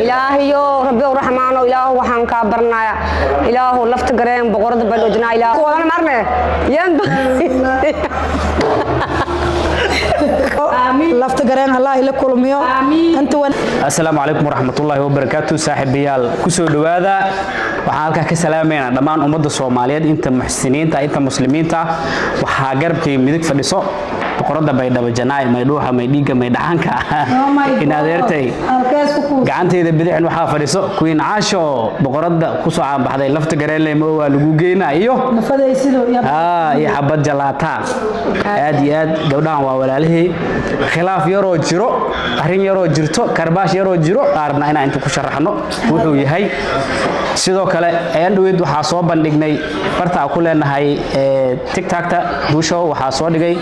Ilaahayo Rabbi Raxmaano, Ilaahu waxaan kaa barnaya, Ilaahu Lafta Gareen boqorada badhojnaa, Ilaahu wadana marne yeen. Lafta Gareen Allah ila kulmiyo inta. Asalaamu calaykum waraxmatullaahi wabarakaatu. Saaxiibayaal, kusoo dhowaada. Waxaan halkaa ka salaamaynaa dhammaan ummadda Soomaaliyeed, inta muxsiniinta, inta muslimiinta. Waxaa garabkay midig fadhiso boqorada Baydhabo Janaay, maydhuuxa, maydhiigga, maydhaxanka, in adeertay. Gacantayda bidixin waxaa fadhiso Queen Caasho, boqorada kusoo caanbaxday Lafta Gareenley ma waa lagu geynaa iyo iyo xabad jalaataa. Aad iyo aad gabdhahan waa walaalihii. Khilaaf yaroo jiro, arrin yaroo jirto, karbaash yaroo jiro qaarna inaan inta ku sharaxno wuxuu yahay. Sidoo kale ayaan dhaweyd waxaa soo bandhignay barta aan ku leenahay TikTokta duushow. Waxaa soo dhigay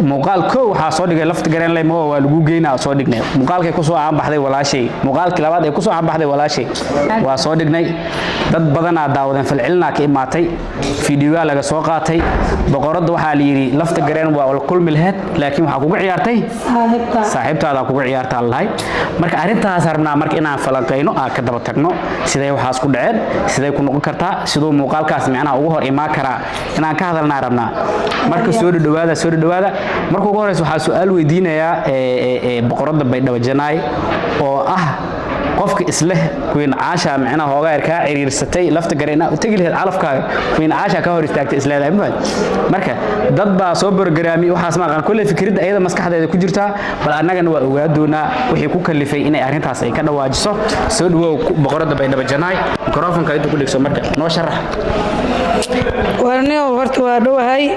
muuqaal kow, waxaa soo dhigay Lafta Gareenley ma waa lagu geynaa soo dhignay. Muuqaalkay kusoo caanbaxday walaashay, muuqaalkii labaad ee kusoo caanbaxday walaashay waa soo dhignay. Dad badanaa daawadeen, falcelinaa ka imaatay, fiidiyoyaa laga soo qaatay. Boqoradda waxaa la yidhi Lafta Gareen waa la kulmi laheyd, laakiin waxaa kugu ciyaartay saaxiibtaada, kugu ciyaartaa lahay. Marka arrintaas rabnaa marka inaan falanqayno, aan ka daba tagno siday waxaas ku dhaceen, siday ku noqon kartaa, siduu muuqaalkaas micnaha ugu hor imaan karaa, inaan ka hadalnaa rabnaa. Marka soo dhadhawaada, soo dhadhawaada. Marka ugu horeysa waxaa su-aal weydiinayaa boqoradda Baydhabo Janaay oo ah qofka isleh Queen Caasha micnaha hoogaa yar kaa ciriirsatay Lafta Gareen u tegi lahayd, calafkaaga Queen Caasha ka hor istaagtay isleedahay, ma marka dad baa soo borogaraami waxaas ma aqaan. Kolley fikradda ayada maskaxdeeda ku jirtaa, bal annagana waa ogaa doonaa wixii ku kalifay inay arrintaas ay ka dhawaajiso. Soo dhawow, boqoradda Baydhabo Janaay, mikrofonka inta ku dhigso, marka noo sharax. Warniyo, horta waa dhowahay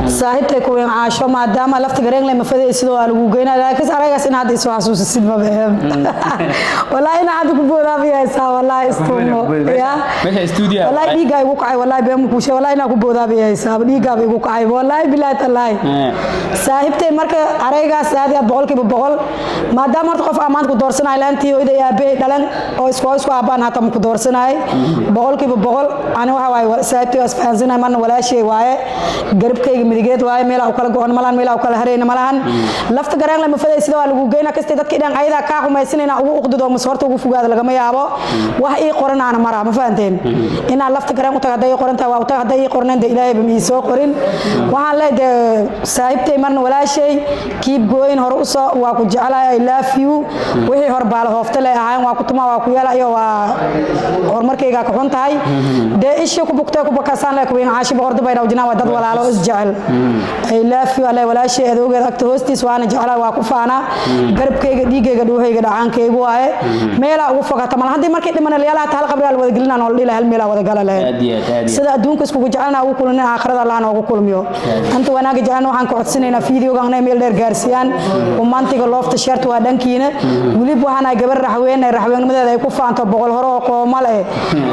saaxiibtay Kuween Caasho. Maadaama Lafta Gareenle mafadey sidoo waa lagu geynaa, laakiin aragaas in hadda isoo xasuusisid ma behen. Wallahi ina hadda ku boodaabayaysaa, wallahi istuumo ya. Meesha studio. Wallahi dhiiggaa igu kacay, wallahi been kuushe, wallahi inaa ku boodaabayaysaa, dhiiggaaba igu kacay, wallahi billahi tallaahi. Saaxiibtay, marka araygaas aad iyo aad 100%, maadaama horta qof aan maanta ku doorsanahay laantii hooyada aabbahay dhalan oo isku aabbaan hata ma ku doorsanahay 100%. Ani waxa waaye saaxiibtay waa isfahansanahay, marna walaashay waaye, garabkayga midigeed waaye, meelaa u kala go-on malahan, meelaa u kala harayna malahan. Lafta Gareen lama faday sida waa lagu geyna kastay dadkii dhan ayadaa kaa xumaysanayna ugu uqdido mase horta ugu fogaada lagama yaabo. Wax ii qoranaana maraa, ma fahanteen? Inaan Lafta Gareen u tago hadday ii qoran tahay waa u tago, hadday ii qornayn dee Ilaahayba ma ii soo qorin. Waxaan leeyahay dee saaxiibtay, marna walaashay, keep going, hore u soo, waa ku jecelahay, I love you. Wixii hor baala hoofta le ahayn waa ku tuma, waa ku yeela iyo waa horumarkayga ka xun tahay. Dee ishii ku bugtay ku bakasaan le Kuwiin Caashi boqorda bay dhawjinaa, waa dad walaalo is jecel. I love you alle walaashay adoogeed agta hoostiis waana jecelahay, waa ku faanaa, garabkayga, dhiigayga, dhuuxayga, dhacaankaygu waaye. Meelaa ugu fogata mal haddii markay dhiman layaalaha hal qabrigaa la wada gelinaa oo la dhihi hal meelaa wada gala lahayd. Aad iyo aad, aad iyo. Sida adduunka iskugu jecelna ugu kulmin, aakhirada Allah noogu kulmiyo. Inta wanaaga jecelna waxaan ka codsanaynaa fiideogan inay meel dheer gaarsiiyaan. Umantiga loofta sheerta waa dhankiina. Weliba waxaan ahay gabar Raxween ee raxweennimadaeda ay ku faanto, boqol hore oo qoomal eh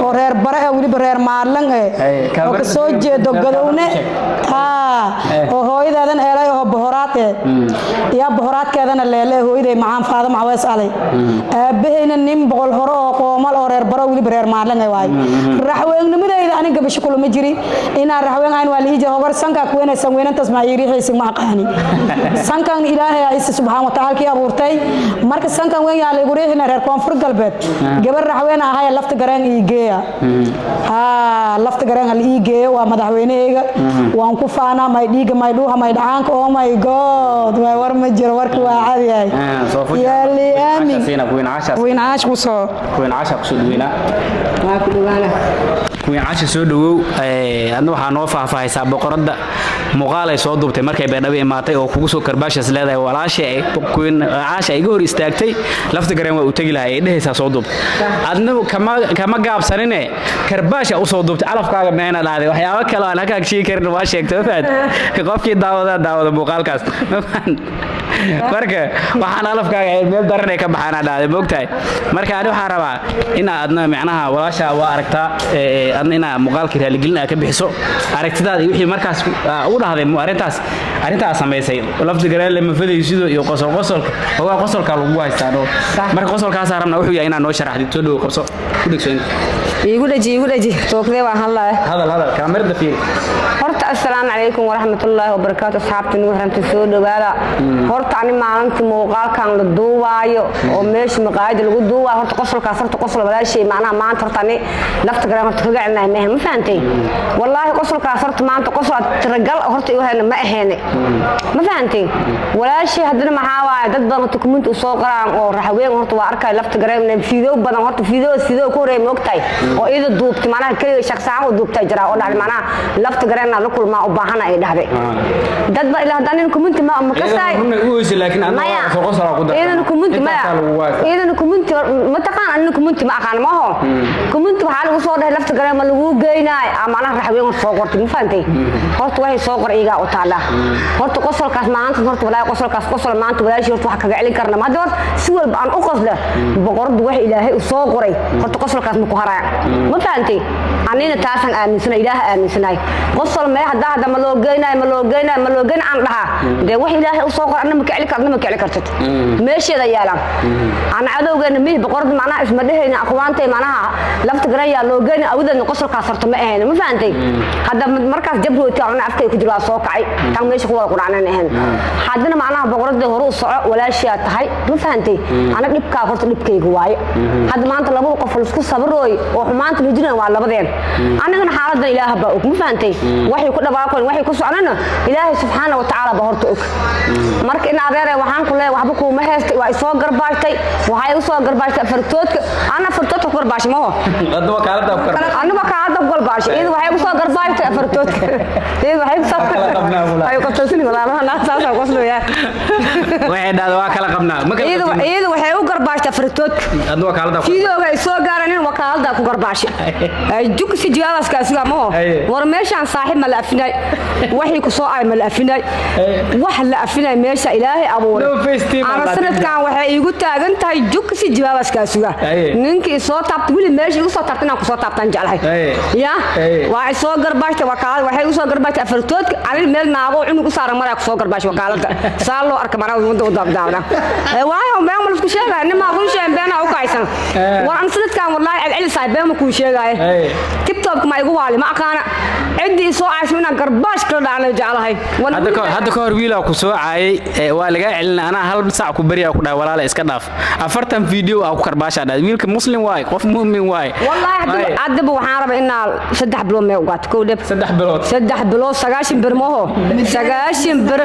oo reer bare eh, weliba reer Maadlan eh oo ka soo jeedo Gadowne oo hooyadeedan eelay oo bohoraad eh yaa bohoraadkeedana leele. Hooyaday macaan Faada Macawees Alay, aabahayna nin boqol hore oo qoomal oo reer baro, weliba reer Maadlan eh waaye. Raxweennnimadayda aniga gabasho kulama jiri inaan raxween ahayn waa la ii jira hogar sankaa kuweynaysan weynantaas maa ii riixaysin, ma aqaani. Sankan Ilaahay aa isi subxaan wa tacaala kii abuurtay. Marka sankan weyn yaa laygu riixina reer Koonfur Galbeed. Gabar Raxween ahaya, Lafta Gareen ii geeya, Lafta Gareen hala ii geeyo, waa madaxweyneheyga, waan ku faanaa, may dhiiga, may dhuuxa, may dhacaanka. Oh my God, way war ma jiro, warka waa cad yahay. Yaa li aamin. Queen Queen Caash kusoo. Caasha kusoo dhaweynaa. Waa ku dhawaana. Queen Caasha, soo dhawow. Adna waxaa noo faahfaahaysaa boqoradda muuqaal ay soo duubtay markay Baydhabo imaatay oo kugu soo karbaashas leedahay walaasha ay Queen Caasha iga hor istaagtay, Lafta Gareen waa u tegi lahay ay dhehaysaa soo duubtay. Adna kama gaabsanine, karbaasha u soo duubtay, calafkaaga meena dhahday, waxyaabo kale aan halkaa sheegi karin waa sheegtay. Ma fahad? Qofkii daawada daawada muuqaalkaas, ma fahad? Marka waxaan alafkaaga ahayn meel daran ay ka baxaan dhahday, moogtahay? Marka ani waxaan rabaa in aadna micnaha walaasha waa aragtaa, adna inaa muuqaalka raaligelin aad ka bixiso aragtidaada iyo wixii markaas u dhahday arrintaas, arrintaas samaysay Lafti Gareele mafadaysido iyo qosol qosolka ogaa qosolka lagu haystaa dhoo. Marka qosolkaasaa rabnaa wuxuu yahay inaa noo sharaxdid. Soo dhowo, qabso, ku dhegso inta. Iigu dhaji, iigu dhaji, toogdee waan hadlaya. Hadal, hadal, kaamirada fiiri. Horta assalaamu calaykum waraxmatullaahi wabarakaatu. Asxaabta nugu xirantay, soo dhowaada. Horta ani maalintii muuqaalkan la duubaayo oo meesha maqaayada lagu duubaayo, horta qosolkaas, horta qosol walaashay macnaha maanta horta ani lafta garan horta kaga celinahay maahan, ma fahantay? Wallaahi qosolkaas horta maanta qosol aad tiragal horta igu hayna ma aheene, ma fahantay walaashay? Haddana maxaa waaye, dad badan horta comment u soo qoraan oo raxween horta waa arkay lafta garan fiideo badan, horta fiideo ku horeey ma ogtahay oo iyada duubtay, macnaha keliga shakhsi ahaan u duubtay jiraa oo dhacday, macnaha lafta garan la kulmaa u baahana ay dhahday. Dad ba ilaa haddana comment ma kasaay. Maya, iidan comment maya, iidan comment ma taqaan, anina comment ma aqaan maaho. Comment waxaa lagu soo dhahay lafta garan ma lagu geynaay, macnaha raxween horta soo qortay, ma fahantay? Horta waxay soo qor iyagaa u taallaa. Horta qosolkaas maanta horta walaahi qosolkaas qosol maanta walaashii horta wax kaga celin karna hadda. Horta si walba aan u qosla, boqoradu wax Ilaahay u soo qoray horta qosolkaas ma ku haraya, ma fahantay? Anina taasaan aaminsanay, Ilaaha aaminsanay. Qosol mee haddaa hadda ma loo geynaay, ma loo geynaay, ma loo geyn aan dhahaa dee, wax Ilaahay u soo qoray anna ma ka celin kartid, ma ka celin kartid, meesheeda yaalaan. Ana cadowgeena mihi boqorada, macnaha isma dhehayna aqwaantay, macnaha lafta garan yaa loo geyna awideedna qosolkaas horta ma ahayn, ma fahantay? Hadda markaas jabrooti cuna afkay ku jiro waa soo kacay tan meesha ku wada quracnan ahayn. Haddana macnaha boqorada hore u soco, walaashiyaa tahay, ma fahantay? Ana dhibkaa horta dhibkayga waaye. Hadda maanta labada qof laisku sabrooy oo xumaanta la jiran waa labadeen, annagana xaaladan Ilaah baa og, ma fahantay? Waxay ku dhawaaqoon, waxay ku socnana Ilaahay subxaana wa tacaala baa horta og. Marka in adeere waxaan ku leeyahay waxba kuuma heystay, waa isoo garbaashtay, waxay u soo garbaashtay afartoodka, ana afartoodka ku garbaashay maho, anna wakaalada ku garbaashay, iyadu waxay u soo garbaashtay afartoodka, iyadu waxay ku soo ay qabtaysani walaalaha saasa qoslaya. Waxay dhahdaa waa kala qabnaa, ma kala iyadu qabtiin. Iyadu waxay u garbaashtay afartoodka. Adna wakaalada ku Fiidooga ay soo gaareen wakaalada ku garbaashay ay jugsi jawaabaska suga maho. War meeshaan saaxiib ma la afinay, waxay ku soo ay ma la afinay, wax la afinay meesha Ilaahay abuuray. No face team. Ana aan sanadkan waxay iigu taagan tahay jugsi jawaabaska suga. Ninkii soo taabtay wili meesha igu soo taabtay inaan ku soo taabtaan jeclahay. Ya waa soo garbaashtay wakaalada, waxay u soo garbaashtay afartoodka, ani meel naago cunug u saaran maraa ku soo garbaashay wakaalada, saa loo arka maraa wada u daabdaabna. Waayo been ma laisku sheegaya, nimaa run sheegan beenaa u kacaysan. War an sanadkan wallaahi celcelisaay been ma kuu sheegaaye. TikTok ma igu waali ma aqaana ciddii soo caayso inaan garbaash kala dhacna jeclahay. Hadda ka hor wiilaa ku soo caayay, waa lagaa celina, anaa hal sac ku beriyaa ku dhahay walaala iska dhaaf, 40 video aa ku karbaashaa dhahay. Wiilka muslim waay, qof mu'min waay. Wallaahi haddaba waxaan rabaa inaa 3 bilood mee ogaato kow dheb. 3 bilood? 3 bilood, 90 bir maho, 90 bir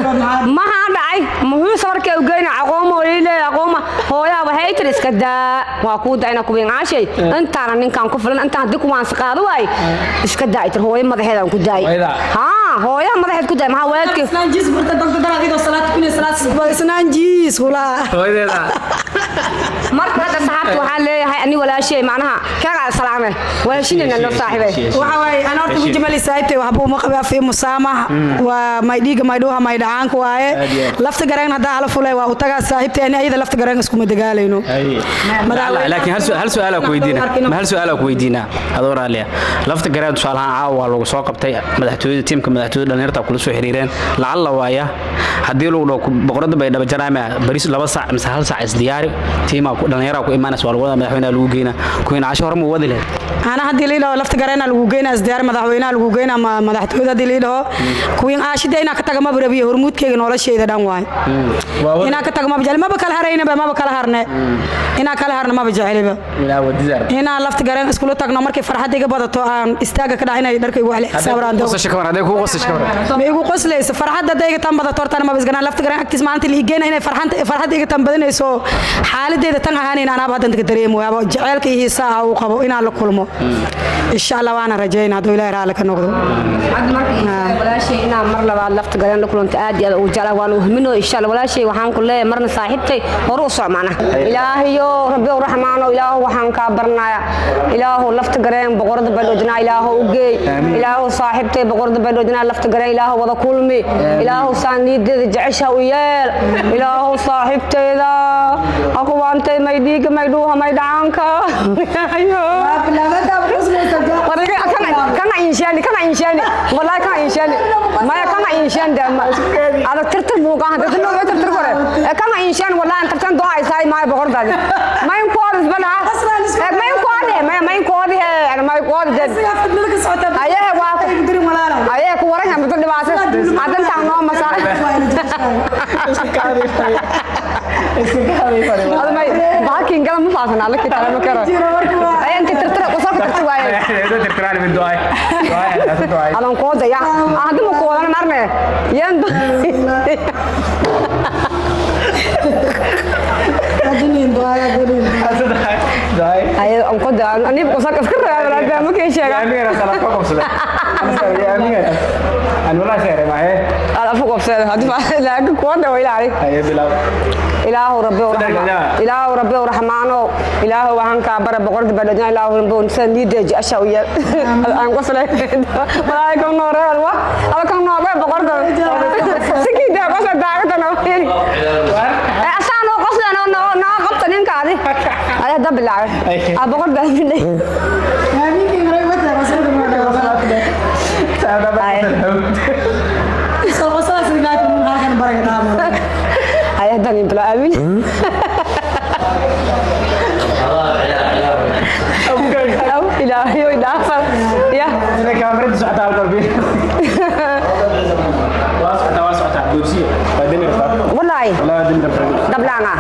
maxaa dhacay? Muxuu sabarkee u geyna aqooma hooyile aqooma hooyaa waxay tiri iska daa, waa kuu dayna kuwiin caashay intaana ninkaan ku filan, intaan haddii kuwaansi qaado waay iska daa tir hooyo madaxeedaan ku daay. Hooyada? Haa, hooyaha madaxeed ku daay, maxaa waalidkii Isnaanjiis burta dogta daraad idoo salaad tukanay salaad isnaanjiis hulaa. Hooyadeeda. Marka hadda saxaabta waxaan leeyahay ani walaashay macnaha kaga salaame walaashinina noo saaxiibay. Waxa waaye ana horta mujmali saaxiibtay waxba uma qabay af iyo musaamax, waa may dhiiga may dhuuha may dhacaanka waaye. Aad iyo aad. Lafta gareen haddaa hala fulay waa u tagaa saaxiibtay, ani ayada lafta gareen iskuma dagaalayno. Laakiin hal su'aal aan ku weydiina, ma hal su'aal aan ku weydiinaa adoo raaliya? Lafta gareen tusaale ahaan caawa waa lagu soo qabtay madaxtooyada, tiimka madaxtooyada dhalinyarta kula soo xiriireen, lacalla waaya haddii lagu dhaho boqorada bay dhaba jaraama baris 2 saac mise 1 saac isdiyaari, tiimaa ku dhalinyaraa ku imaanaysa, waa lagu wadaa madaxweynaha lagu geynaa, kuwiin casho hore ma wadi lahayd? Ana haddii lii dhaho lafta gareena lagu geynaa isdiyaar madaxweynaha lagu geynaa madaxtooyada haddii lii dhaho kuwiin aashida inaa ka taga maba rabiyo, hormuudkeyga nolosheyda dhan waay, inaa ka tago maba jecli, maba kala haraynaba, maba kala harne, inaa kala harna maba jeceliba, inaan lafta gareen iskula tagno markay farxadda iga badato aan istaaga ka dhac inay dharka igu xisaabiraan. Qosasho ka war, hadday kuu qosasho ka war? Ma igu qoslayso farxadda hadday iga tan badato hortana maba isganaan lafta gareen agtiis maalinta la igeena inay farxadda iga tan badanayso, xaaladeeda tan ahaanayn anaaba hadda inta ka dareemo waaba jaceylka iyo xiisaha uu qabo inaan la kulmo insha Allah, waana rajaynaa hadduu Ilaahay raalli ka noqdo. Hadda marka walaashay inaan mar labaad lafta galeen la kulanta aad iyo aad ugu jeclaa, waan uhmino insha Allah. Walaashay waxaan ku leeyahay marna saaxiibtay hore u soc, macnaha Ilaahayo Rabbi Raxmaano, Ilaahu waxaan kaa barnaya, Ilaahu lafta gareen boqorada baydhoojinaa Ilaahu u geey, Ilaahu saaxiibtay boqorada baydhoojinaa lafta gareen Ilaahu wada kulmi, Ilaahu saan niideeda jecesha u yeel, Ilaahu saaxiibtayda aqwaantay may dhiiga may dhuuha may dhacaanka. Kana inshaani, kana inshaani, wallahi kana inshaani, maya kana inshaan de adag tirtir muuqaan hadda noo tirtir kore kana inshaan, wallahi tartan doo ay saay maay boqordaadi mayn koodis balaha mayn koodi mayn koodi mayn koodi de ayahe waa ayahe ku waran muddo dhibaato hadantaan noo masaa. Adamay bahalkiin gala ma faafin alla kitala ma karo. Ay inta tirtira qosolka tirtir waaye. Adan kooda ya hadda ma koodan marne yan. Ay an kooda aniga qosolka iska reebay ma kii sheega. Aad afu qabsada hadda laakiin kooda way ilaali. Ilaahu rabbi raxmaan, ilaahu rabbi raxmaano, ilaahu waxaan kaa bara boqorda badhadna, ilaahu rabbi insan niideeji asha u yeel aan qoslay walaahi kan nooreel wa ala kan nooreel boqorda sikiida qosla daagata noo fiiri asaan oo qosla noo noo noo qabta ninkaadi ay hadda bilaabay a boqorda bilay. Ay hadda nin bilaabin aw ilaahayo idhaafa ya. Wallaahi dablaanga.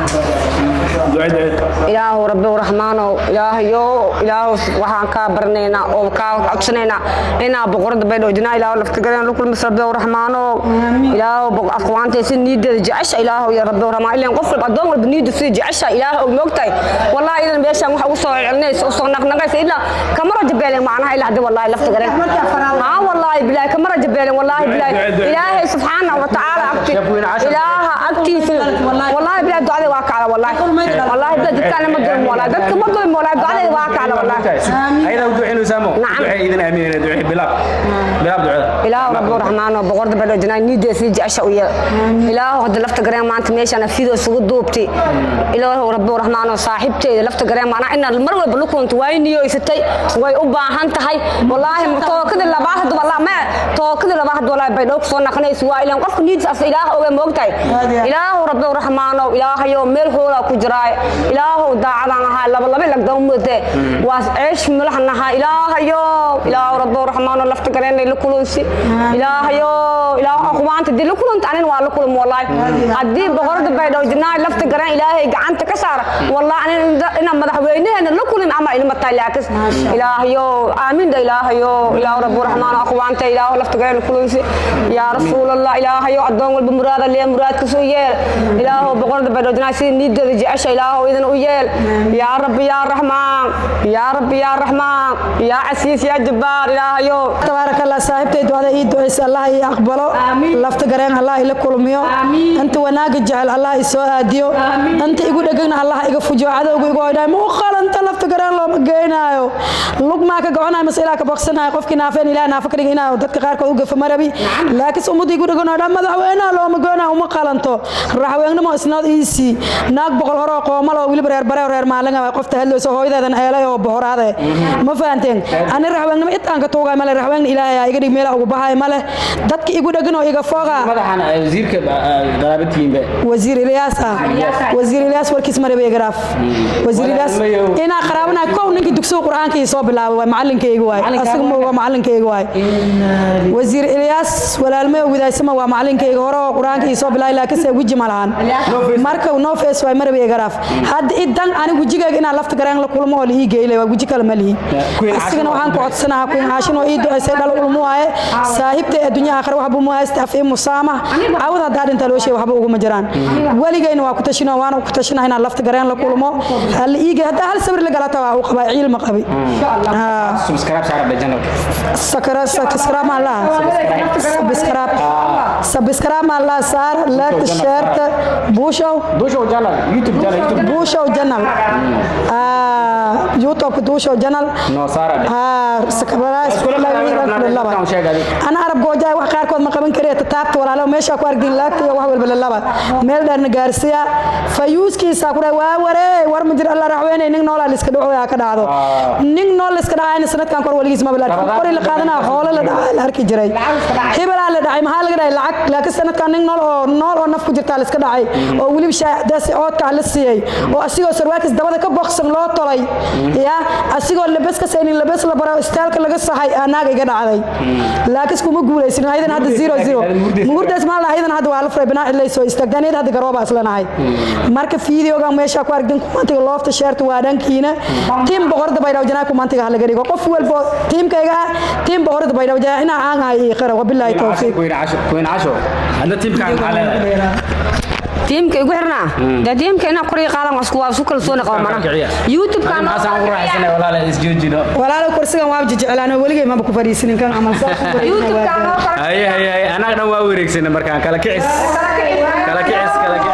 Ilaahu rabbi raxmaanow, ilaahayo, ilaahu waxaan kaa barnaynaa oo kaa codsanaynaa inaa boqorada baydhowjinaa, ilaahu laftigaleen la kulmis, rabbi raxmaanow, ilaahu aqwaantay si niideeda jecesha, ilaahu ya rabbi raxmaan, ilaan qof walba addoon walba niida sida jecesha ilaahu og moogtahay. Wallaahi idan meeshaan waxa ugu soo celcelinaysa usoo naqnaqaysa ilaa kama rajo beelen macnaha ilaa hadda wallaahi laftigaleen haa wallaahi bilaahi kama rajo beelen wallaahi bilaahi ilaahay subxaana wa tacaala agti ilaaha agtiisa wallaahi bilaahi ducada waa kacda wallaahi wallaahi bilaahi dadkaana ma dulmo wallaahi dadka ma dulmo wallaahi ducada waa kacda wallaahi. Ilaahu rabbi raxmaan oo boqorda badhojinaa niideesii jecesha u yeel, ilaahu hadda lafta gareen maanta meeshaan afidoo isugu duubtay, ilaahu rabbi raxmaan oo saaxiibteeda lafta gareen macnaa inaad mar walba la kulanto way niyoysatay way u baahan tahay wallaahi tookada labaad hadda wallaahi ma tookada labaad hadda wallaahi bay dhowr soo naqanayso waa ilaan qofka niidiis as ilaah oge moogtahay. Ilaahu rabbi raxmaan oo ilaahayo meel hoolaa ku jiraay, ilaahu daacadaan ahaa laba laba lagdama mudee waa ceesh mulaxan ahaa, ilaahayo ilaahu rabbi raxmaan oo lafta gareen la kulansi, ilaahayo ilaahu aqwaanta dii la kulanta anin waa la kulmo wallaahi haddii boqorada baydhowjinaa lafta gareen ilaahay gacanta ka saara wallaahi anin inaan madaxweynaheena la kulin ama ilma tahay laakiin ilaahayo aamin da ilaahayo ilaahu rabbi raxmaan aqwaanta ilaahu lafta gareen la kulansi yaa rasuulallah ilaahayo addoon walba muraada lee muraadkiisu u yeel, ilaahu boqorada baydhowjinaa sida niideeda jecesha ilaahu idan u yeel yaa rabbi yaa raxmaan yaa rabbi yaa raxmaan yaa casiis yaa jabbaar ilaahayo. Tabaaraka allah, saaxiibtay ducada ii ducaysa allah ii aqbalo, lafta gareen allah ila kulmiyo, inta wanaaga jecel allah i soo aadiyo, inta igu dhegana allah iga fujiyo, cadowga igu hoydhaay ma u qalanta lafta gareen looma geynaayo lug maa ka goconayo mase ilaa ka boqsanayo qofkii naafeen ilaah naafa ka dhiga inaa dadka qaarkood u gafo marabi laakiin ummadda igu dhegan oo dhan madaxweynaha looma geynayo uma qalanto raxweynimo isnood iisii naag boqol hore oo qoomal oo weliba reer bare oo reer maalin ah qofta hadlayso hooyadeedan eelay oo bohoraade ma fahanteen ani raxweynimo cid aan ka tuugay male raxweyn ilaahay aa iga dhig meelaha ugu baxay male dadka igu dhegan oo iga fooga. Madaxana wasiirka qaraabatiinba. Wasiir Ilyaas ah, wasiir Ilyaas warkiis maray garaaf wasiir Ilyaas inaa qaraabana kow ninkii dugsiga quraanka ii soo bilaabay waa macallinkayga waay asaga ma waa macallinkayga waay wasiir Ilyaas walaalmay widaysama waa macallinkayga hore oo quraanka ii soo bilaabay laakiin se weji ma lahan marka no face waay maray garaaf hadda idan ani wejigayga inaa lafta garaan la kulmo oo la ii geylay waa weji kale ma lihi asigana waxaan ku codsanahaa kuin caashin oo ii duceysay dhal ulmu waaye saaxiibtay adduunyaha aakhira waxba mu haysta af ii musaamax cawad haddaa dhinta loo sheegay waxba uguma jiraan weligayna waa ku tashinoo waana ku tashinaha inaan lafta gareen la kulmo hal iiga haddaa hal sawir la galata waa u qabaa ciil ma qabi. Subscribe saara channelka. Sakara subscribe ma laha subscribe subscribe ma laha saar like share buushow Duushow channel YouTube channel YouTube. Buushow channel youtube duushow channel. No saara. Ana arab goojaay wax qaarkood ma qaban karee taabta walaalo meesha ku argin laagta iyo wax walba lalaba meel dheerna gaarsiya fayuuskiisa ku dhahay waa waree war ma jir alla raxweynay nin noolaa la iska dhaco ka dhacdo nin nool la iska dhacayna sanadkan kor waligiis ma bilaarkin qori la qaadanaa xoolo la dhacay la arki jiray hebelaa la dhacay maxaa laga dhacay lacag laakiin sanadkan nin nool oo nool oo naf ku jirtaa la iska dhacay oo weliba shaacdaasi oodka la siiyey oo asigoo sarwaalkiis dabada ka boqsan loo tolay ya Asigoo labes ka saynin, labes la baro, istaalka laga saxay, aa naag iga dhacday, laakiin kuma guulaysin. Ayadan hadda 0-0 muhurdaas maa lahaydana, hadda waa la furay, banaa cidlay soo istaagtaan. Iyada hadda garooba islanahay. Marka fiideoga meesha ku aragtin, kumantiga loofta sheerta waa dhankiina. Tiim Boqorada Baydhabo Janaa kumantiga halaga dhigo. Qof walbo tiimkayga ah, tiim Boqorada Baydhabo Janaa inaa aan ahay ii qira. Wabilaahi tawfiiq. Queen Casho, Queen Casho, hadda tiimkaan maxaa leedahay? Tiimka igu xirnaa dee, tiimka inaa kor ii qaadan, waa isku kalsooni qaba mana YouTube-ka. Maxaasaan ugu raaxaysanay walaala isjoojino. Walaalo, kursigan waa jeclaan, weligay maba ku fadhiisinin kan camal saas ku fadhiisana waa YouTube-ka gaar. noo kala Haye haye haye, anaga dhan waa wareegsanay markaan. Kala kicis, kala kicis, kala kicis.